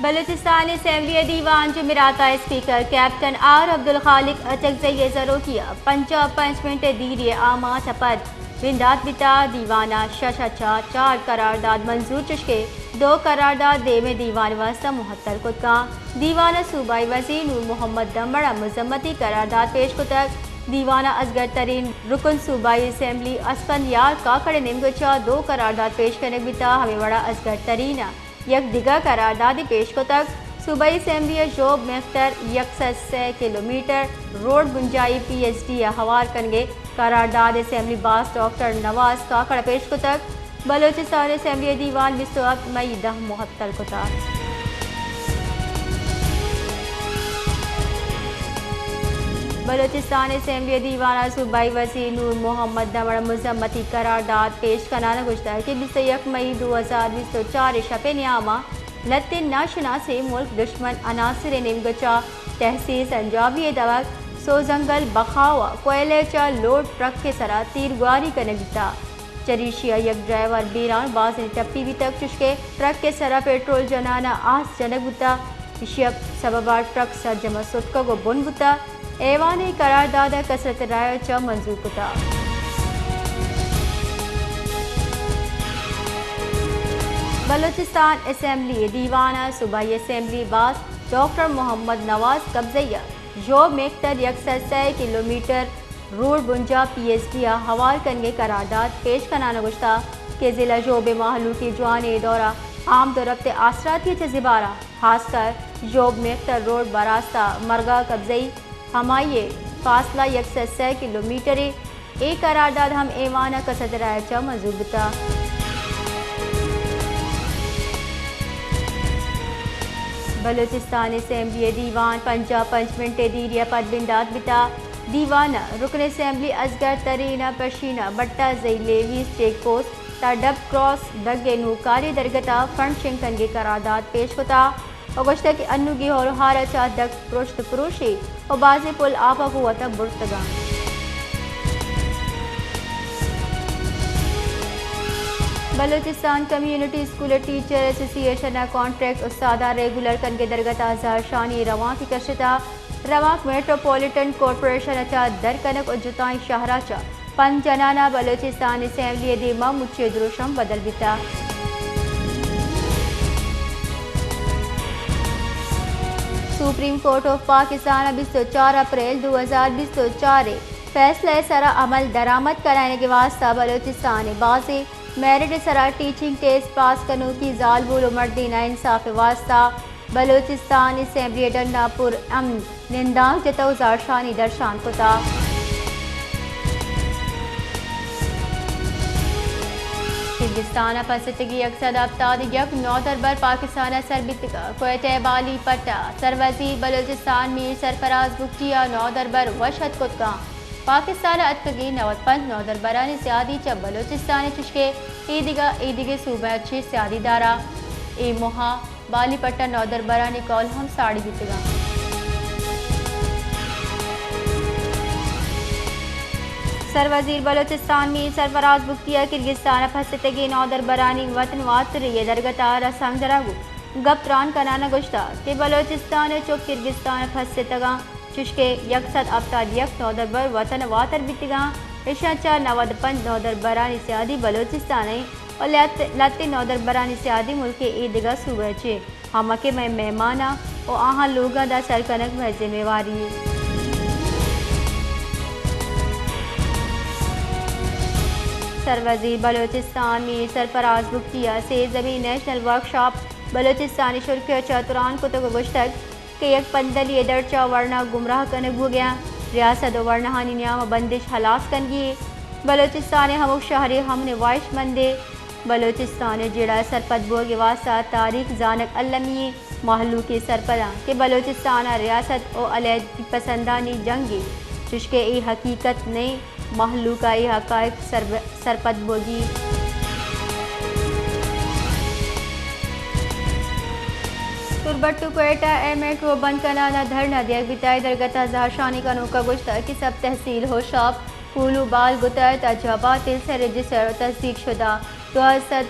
بلوچستان اسمبلی ءِ دیوان جمعرات ءَ اسپیکر کیپٹن آر عبدالخالق اچکزئی ءِ سروکی ءَ پنجاہ ءُ پنچ منٹ ءِ دیری ءِ آماچ ءَ پد بندات بیتا۔ دیوان ءَ شش ءَ چہ چار قرارداد منظور، چشکہ دو قرارداد دیم ءِ دیوان ءِ واستہ معطل کت کاں۔ دیوان ءَ صوبائی وزیر نور محمد دمڑ ءَ مذمتی قرارداد پیش کتگ۔ دیوان ءَ اصغر ترین رکن صوبائی اسمبلی اسپند یار کاکڑ ءِ نیمگ ءَ چہ دو قرارداد پیش کنگ بیتا۔ ہمے وڑا اصغر ترین ءَ یک دگہ قراردادے پیش کتگ۔ صوبائی اسمبلی ءَ ژوب میختر یک سد سئے کلومیٹر روڈ بنجاہی پی ایچ ڈی ءَ ہوار کنگ ءِ قرارداد اسمبلی باسک ڈاکٹر نواز کاکڑ ءَ پیش کتگ۔ بلوچستان اسمبلی ءِ دیوان بیست ءُ ہپت مئی داں معطل کتگ۔ بلوچستان اسمبلی ءِ دیوان ءَ صوبائی وزیر نور محمد دمڑ ءَ مذمتی قرارداد پیش کنان ءَ گوشتگ کہ بیست ءُ یک مئی دو ہزار بیست ءُ چار ءِ شپ ءِ نیام ءَ لھتیں ناشناسیں ملک دشمن عناصر ءِ نیمگ ءَ چہ تحصیل سنجابی ءِ دمگ سوزنگل بخاو ءَ کوئلہ ءِ چہ لوڈ ٹرک ءِ سرا تیرگواری کنگ بیتا۔ چریشی ءَ یک ڈرائیور بیران بازیں ٹپی بیتگ، چشکہ ٹرک ءِ سرا پٹرول جنان ءَ آس جنگ بوتا۔ ایشی ءِ سبب ءَ ٹرک سرجم ءَ ستکگ ءُ بن بوتا۔ ایوان ءَ قرارداد ءَ کثرت رائے ءَ چہ منظور کتا۔ بلوچستان اسمبلی ءِ دیوان ءَ صوبائی اسمبلی باسک ڈاکٹر محمد نواز کبزئی ءَ ژوب میختر یک سد سئے کلومیٹر روڈ بنجاہ پی ایچ ڈی ءَ ہوار کنگ ءِ قرارداد پیش کنان ءَ گوشتا کہ ضلع ژوب ءِ مہلوک ءِ جوانیں دور ءَ آمد ءُ رپت ءِ آسراتی ءَ چہ زبھر ءَ، خاص کر ژوب میختر روڈ براستہ مرگا کبزئی ہمائی ءِ فاصلہ یک سد سئے کلومیٹرے۔ اے قرارداد ہم ایوان ءَ کثرت رائے ءَ چہ منظور بوتا۔ بلوچستان اسمبلی ءِ دیوان پنجاہ ءُ پنچ منٹ ءِ دیری ءَ پد بندات بیتا۔ دیوان ءَ رکن اسمبلی اصغر ترین ءَ پشین ءَ بٹہ زئی لیویز چیک پوسٹ تا ڈب کراس دگ ءِ نوکاری درگت ءَ فنڈ شنگ کنگ ءِ قرارداد پیش کتا۔ ءُ گوشتگ کہ انوگیں ہور ءُ ہار ءَ چہ دگ پرشت پروشی ءُ بازیں پل آپ ءَ گوں وت ءَ برتگ اَنت۔ بلوچستان کمیونٹی اسکول ٹیچر ایسوسی ایشن ءَ کانٹریکٹ استاداں ریگولر کنگ ءِ درگت ءَ زہرشانی روانکے کشتہ۔ روانک میٹروپولیٹن کارپوریشن ءَ چہ در کنگ ءُ جتائیں شہر ءَ چہ پنچ جنان ءَ بلوچستان اسمبلی ءِ دیم ءَ مچی ءِ دروشم بدل بیتگ۔ سپریم کورٹ آف پاکستان ءَ بیست ءُ چار اپریل دو ہزار بیست ءُ چار ءِ فیصلہ ءِ سرا عمل درآمد کنائینگ ءِ واستہ بلوچستان ءِ بازیں میرٹ ءِ سرا ٹیچنگ ٹیسٹ پاس کنوکی زالبول ءُ مردین ءِ انصاف ءِ واستہ بلوچستان اسمبلی ءَ ڈن ءَ پر امن نندانک جتہ ءُ زہرشانی درشان کتہ۔ کرگستان ءَ پسیتگیں یک سد ہپتاد ءُ یک نودربر پاکستان ءَ سر بیتگ۔ کوئٹہ ءِ بالی پٹ ءَ سروزیر بلوچستان میر سرفراز بگٹی ءَ نودربر وش اتک کتگ اَنت۔ پاکستان ءَ اتکگیں نود پنچ نودربرانی سیادی چہ بلوچستان ءَ چشکہ ایدگہ ایدگہ صوبہ ءَ چہ سیادی دارہ۔ اے موہ ءَ بالی پٹ ءَ نودربرانی کول ہم ساڑی بیتگ اَنت۔ سروزیر بلوچستان میر سرفراز بگٹی ءَ کرگستان ءَ پسیتگیں نودربرانی وطن واتری ءِ درگت ءَ رسانکدراں گوں گپ تران کنان ءَ گوشتگ کہ بلوچستان ءَ چک کرگستان ءَ پسیتگ اَنت، چشکہ یک سد ہپتاد یک نودربر وطن ءَ واتر بیتگ اَنت، ایشاں چہ نود پنچ نودربرانی سیادی بلوچستان ءَ اِنت ءُ لہت-، لہتیں نودربرانی سیادی ملک ءِ ایدگہ صوبہ ءَ چہ۔ ہما کہ مئے مہمان اَنت ءُ آہاں لوگاں داں سر کنگ مئے ذمہ واری اِنت۔ سروزیر بلوچستان میر سرفراز بگٹی ءَ سیزدھمی نیشنل ورکشاپ بلوچستان ءِ شرکی ءَ چہ تران کتگ ءُ گوشتگ کہ یک پندلی ءِ در چہ ورنا گمراہ کنگ بوگ ءَ اَنت۔ ریاست ءُ ورناہانی نیام ءَ بندش ہلاس کنگی اِنت۔ بلوچستان ءِ ہمک شہری امن ءِ واہشمندے۔ بلوچستان ءِ جیڑہ ءِ سرپد بوگ ءِ واستہ تاریخ زانگ المی اِنت۔ مہلوک اے سرپد اَنت کہ بلوچستان ءَ ریاست ءُ علیحدگی پسندانی جنگ اِنت، چشکہ اے حقیقت نہ اِنت۔ مہلوک ءَ اے حقائق سر-، سرپد بوگی۔ تربت ءُ کوئٹہ ءَ میٹرو بند کنان ءَ دھرنا دیگ بیتگ۔ اے درگت ءَ زہرشانی کنوکاں گوشتگ کہ سب تحصیل ہوشاپ پولو بال کتگ، تجربات سر رجسٹر ءُ تصدیق شدہ دو ہزار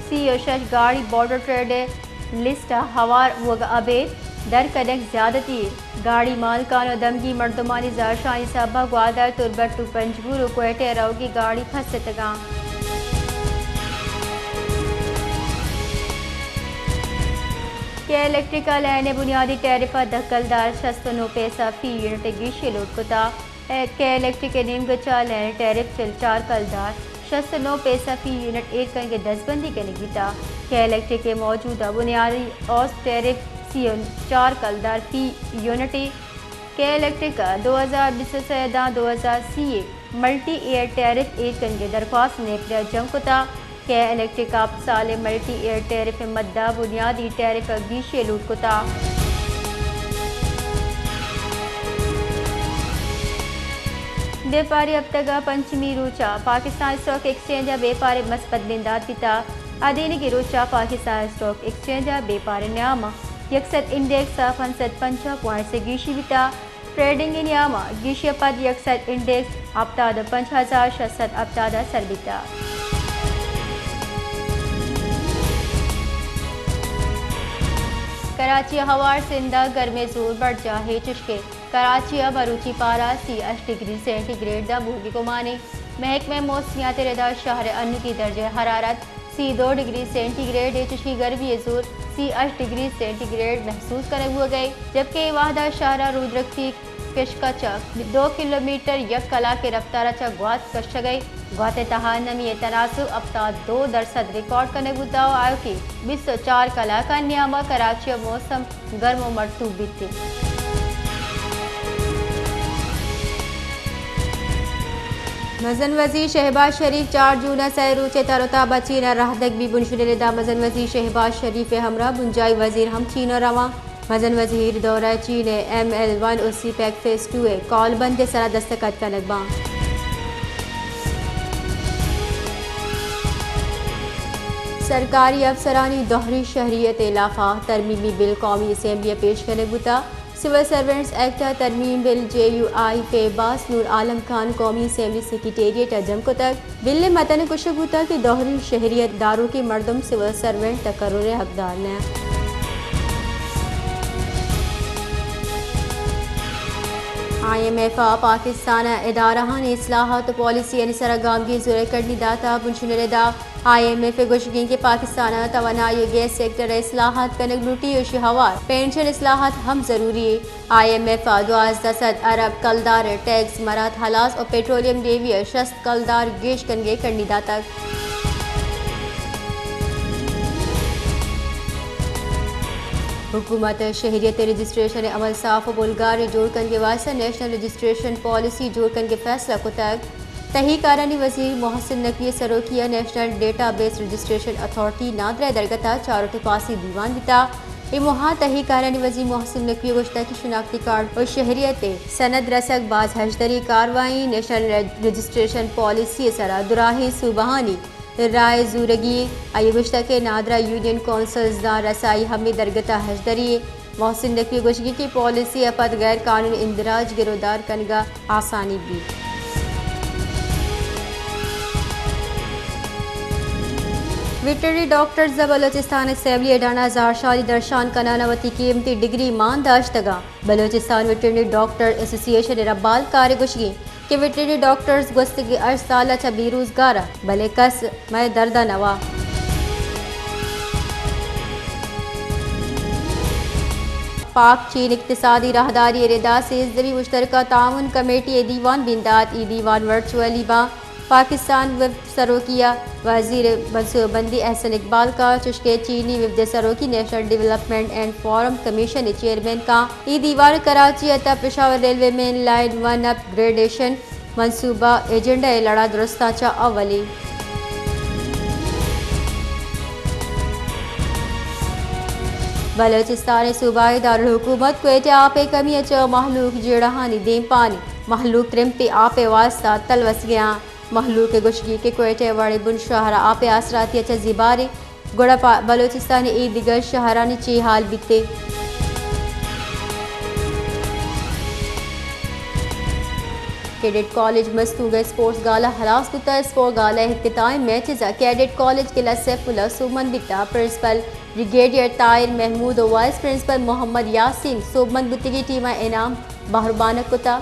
سی ءُ شش گاڑی بارڈر ٹریڈ ءِ لسٹ ءَ ہوار بوگ ءَ ابید در کنگ زیادتی۔ گاڑی مالکان ءُ دمگی مردمانی زھرشانی سبب ءَ گوادر، تربت ءُ پنجگور ءُ کوئٹہ ءَ روگی گاڑی پھستگ اَنت۔ کے الیکٹرک ءَ لین ءِ بنیادی ٹیرف ءَ دہ کلدار شست ءُ نو پیسہ فی یونٹ ءَ گیشی لوٹ کتگ۔ کے الیکٹرک ءِ نیمگچ ءَ لین ٹیرف چل چار کلدار شست ءُ نو پیسہ فی یونٹ ایر کنگ ءِ دزبندی کنگ بیتگ۔ کے الیکٹرک ءِ موجودہ بنیادی اوست ٹیرف سی ءُ چار کلدار فی یونٹ اِنت۔ کے الیکٹرک ءَ دو ہزار بیست ءُ سئے داں دو ہزار سی ءِ ملٹی ایئر ٹیرف ایر کنگ ءِ درخواست نیپرا جم کتگ۔ کے الیکٹرک ءَ ہپت سال ءِ ملٹی ایئر ٹیرف ءِ مد ءَ بنیادی ٹیرف ءَ گیشی لوٹ کتگ۔ بیپاری ہپتگ ءِ پنچمی روچ ءَ پاکستان اسٹاک ایکسچینج ءَ بیپار ءِ مثبت بندات بیتگ۔ ادینگی روچ ءَ پاکستان اسٹاک ایکسچینج ءَ بیپار ءِ نیام ءَ یک سد انڈیکس ءَ پنچ سد پنچاہ پوائنٹس ءِ گیشی بیتگ۔ ٹریڈنگ ءِ نیام ءَ گیشی ءَ پد یک سد انڈیکس ہپتاد ءُ پنچ ہزار شش سد ہپتاد ءَ سر بیتگ۔ کراچی ءَ ہوار، سندھ ءَ گرمی ءِ زور برجاہ اِنت، چشکہ کراچی ءَ مروچی پارہ سی ءُ ہشت ڈگری سینٹی گریڈ داں بوگ ءِ گمان اِنت۔ محکمہ موسمیات ءِ ردا شہر ءِ انوگی درجہ حرارت سی ءُ دو ڈگری سینٹی گریڈ اِنت، چشکہ گرمی ءِ زور سی ءُ ہشت ڈگری سینٹی گریڈ محسوس کنگ بوگ ءَ اِنت، جبکہ اے وہد ءَ شہر ءَ رودرکتی کشک ءَ چہ دو کلومیٹر یک کلاک ءِ رفتار ءَ چہ گوات کشگ ءَ اِنت۔ گوات ءِ تہا نمی ءِ تناسب ہپتاد ءُ دو درسد ریکارڈ کنگ بوتگ ءُ آیوکیں بیست ءُ چار کلاکانی نیام ءَ کراچی ءِ موسم گرم ءُ مرطوب بیت۔ مزن وزیر شہباز شریف چار جون ءَ سئے روچ ءِ تر ءُ تاب ءَ چین ءَ رہادگ بیت۔ بنشون ءِ ردا مزن وزیر شہباز شریف ءِ ہمراہ بنجاہی وزیر ہم چین ءَ روان۔ مزن وزیر دورہ چین ءِ ایم ایل ون ءُ سی پیک فیز ٹو ءِ کالبند ءِ سرا دستخط کنگ باں۔ سرکاری افسرانی دہری شہریت ءِ لافا ترمیمی بل قومی اسمبلی ءَ پیش کنگ بوتگ۔ سول سرونٹس ایکٹ ءِ ترمیم بل جے یو آئی ءِ باس نور عالم خان قومی اسمبلی سیکرٹریٹ ءَ جم کتگ۔ بل ءِ متن ءَ گوشگ بوتگ کہ دہری شہریت داروکیں مردم سول سرونٹ تقرر ءِ حقدار نہ اَنت۔ آئی ایم ایف ءَ پاکستان ءِ ادارہانی اصلاحات ءُ پالیسیانی سرا گامگیج زورگ کڈنی داتگ۔ بنشون ءِ ردا آئی ایم ایف ءِ گوشگ اِنت کہ پاکستان ءَ توانائی ءُ گیس سیکٹر ءَ اصلاحات کنگ لوٹیت ءُ ایشی ءِ ہوار پنشن اصلاحات ہم ضروری اِنت۔ آئی ایم ایف ءَ دوازدہ سد ارب کلدار ءِ ٹیکس مراعات ہلاس ءُ پیٹرولیم لیوی ءَ شست کلدار گیش کنگ ءِ کڈنی داتگ۔ حکومت ءَ شہریت ءِ رجسٹریشن ءِ عمل صاف ءُ پلگار جوڑ کنگ ءِ واستہ نیشنل رجسٹریشن پالیسی جوڑ کنگ ءِ فیصلہ کتگ۔ تہی کارانی وزیر محسن نقوی ءِ سروکی ءَ national data base registration authority Nadira ءِ درگت ءَ چاروٹ ءُ پاسی دیوان بیتگ۔ اے موہ ءَ تہی کارانی وزیر محسن نقوی ءَ گوشتگ کہ شناختی کارڈ ءُ شہریت ءِ سند رسگ باز ہژدری کاروائی، نیشنل رجسٹریشن پالیسی ءِ سرا دراہیں صوبہانی رائے زورگی۔ آئی ءَ گوشتگ کہ نادرہ یونین کونسلز داں رسائی ہمے درگت ءَ ہژدری۔ محسن نقوی ءِ گوشگ اِنت کہ پالیسی ءَ پد غیر قانونی اندراج گرودار کنگ ءَ آسانی بیت۔ ویٹرنری ڈاکٹرز ءَ بلوچستان اسمبلی ءِ ڈن ءَ زہرشانی درشان کنان ءَ وتی قیمتی ڈگری مان داشتگ اَنت۔ بلوچستان ویٹرنری ڈاکٹر ایسوسی ایشن ءِ ربال کار ءِ گوشگ اِنت کہ ویٹرنری ڈاکٹرز گوستگیں ہشت سال ءَ چہ بے روزگار اَنت، بلے کس مئے درد ءَ نوا۔ پاک چین اقتصادی راہداری ءِ ردا سیزدہمی مشترکہ تعاون کمیٹی ءِ دیوان بندات۔ اے دیوان ورچوئلی باں۔ پاکستان وفد سروکی ءَ وزیر منصوبہ بندی احسن اقبال کاں، چشکہ چینی وفد سروکی national development and form commission ءِ چیئرمین کاں۔ اے دیوان ءَ کراچی ءِ تھا Peshawar railway main line one upgradation منصوبہ ایجنڈا ءِ لڑا درستاں چہ اولی۔ بلوچستان ءِ صوبائی دارالحکومت کوئٹہ ءَ آپ ءِ کمی ءَ چہ مہلوک جیڑہانی دیمپانی، مہلوک ترمپی آپ ءِ واستہ تلوسگ ءَ اَنت۔ مہلوک ءِ گوشگ اِنت کہ کوئٹہ ءِ وڑیں بن شہر ءَ آپ ءِ آسراتی ءَ چہ زیباریں، گڑا پہ بلوچستان ءِ اے دگہ شہرانی چے حال بیت؟ کیڈٹ کالج مستونگ ء اسپورٹس گالہ ہلاس بوتہ۔ اسپورٹس گالہ ء افتتاحی میچز ء کیڈٹ کالج قلعہ سیف اللہ سوبمند بیتہ۔ پرنسپل بریگیڈیئر طاہر محمود و وائس پرنسپل محمد یاسین سوبمند بوتگی ٹیم ء انعام بہر بانک کتہ۔